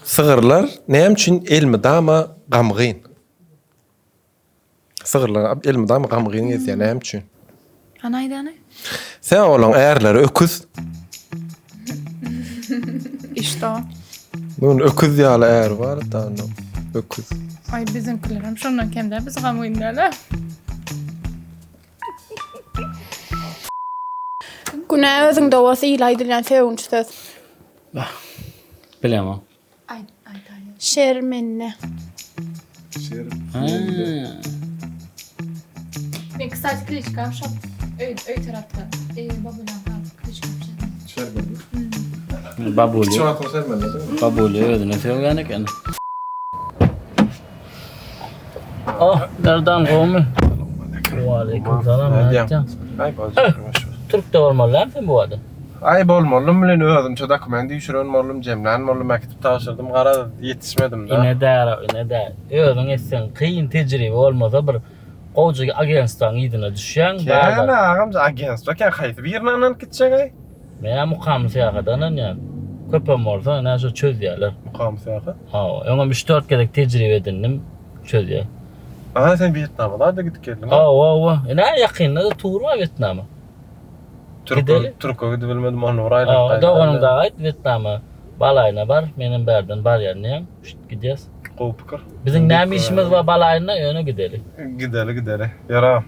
Sygyrlar näme üçin elmydama gamgyn? Sygyrlar elmydama gamgyn gezýär näme üçin? Hany aýdany? Sebäbi olaryň ärleri öküz. I što? Nun öküz ýaly äri bar da onuň. Öküz. Aý biziňkilerem şondan kem däl, biz gamgyn däl-ä. Günä özüňde bolsa ile aýdylýan sögünç söz. Bah. Bilemok. Aýt, aýt, aýt. Şermende. Şer. Men kstati kliçkam şol öý öý tarapda. Eý babulam kliçkam şol. Şermende. Babuli. Kiçi wagtyň şermende. Babuli özüne sögýän eken. Oh, Merdan gowmy? Waleýkim salam. Nätdiň? Aý boldy. Türkde bolmaly däl sen bu wada. Aý bolmalym bilen özümçe dokument üýşüren boldum, jemlän boldum, äkidip tabşyrdym, garaz ýetişmedim-de. Ine däl, ine däl. Özüň etseň kyn, tejribe bolmasa bir gowja agentstwaň yzyna düşýäň. Kän agam, agentstwa kän haýsy birine ynanyp gitjek-aý? Men Mukamy Syýahata ynanýan. Köpem bolsa ine şo çözýärler. Mukamy Syýahat? Hawa, öňem üç-dört gezek tejribe edindim, çözýär. Aha, sen Wýetnama zada gidip geldiň. Hawa, hawa. Ine ýakynda-da tur bar Wýetnama. Türke, Türke gidibilmedim, ony bir aýlanyp gaýdaýyn. Doganyň dagy aýt Wýetnama Balaýyna bar, menem bärden barýan diýýän. Şit gidýäs. Gowy pikir. Biziň näme işimiz bar Balaýynda, ýöne gideli. Gideli, gideli. Ýöre.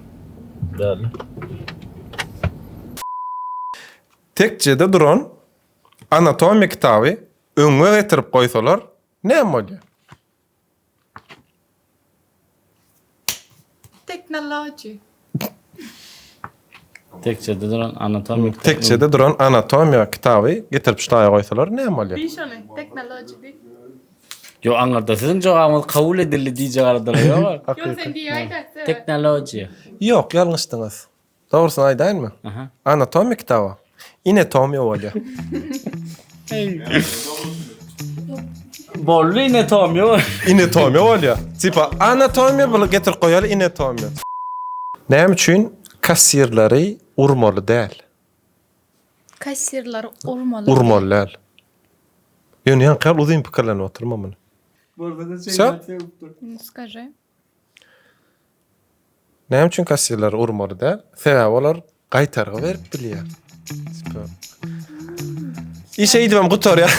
Gideli. Tekjede duran anatomiýa kitaby öňüňe getirip goýsalar näme bolýar? Teknology. Tekjede duran anatomiýa kitaby. Tekjede duran anatomiýa kitaby getirip şu taýa goýsalar näme bolýar? Diý şony. Teknology diý. Ýok aňyrda siziň jogabyňyz kabul edildi diýjek aradylar ýok. Ýok sen diýäýdä. Teknologiýa. Ýok ýalňyşdyňyz. Dogrusyny aýdaýynmy? Anatomiýa kitaby inetomiýa bolýar. Boldy inetomiýa bolýar. Inetomiýa bolýar. Tipa anatomiýa buly getirip goýaly inetomiýa. Näme üçin kassirleri urmaly däl? Kassirleri urmaly. Urmaly däl. Ýöne ýaňky ýaly uzyn pikirlenip oturma muny. Wsё? Skaži. Näme üçin kassirleri urmaly däl? Sebäbi olar gaýtargy berip bilýär. Iş eýdibem gutarýar.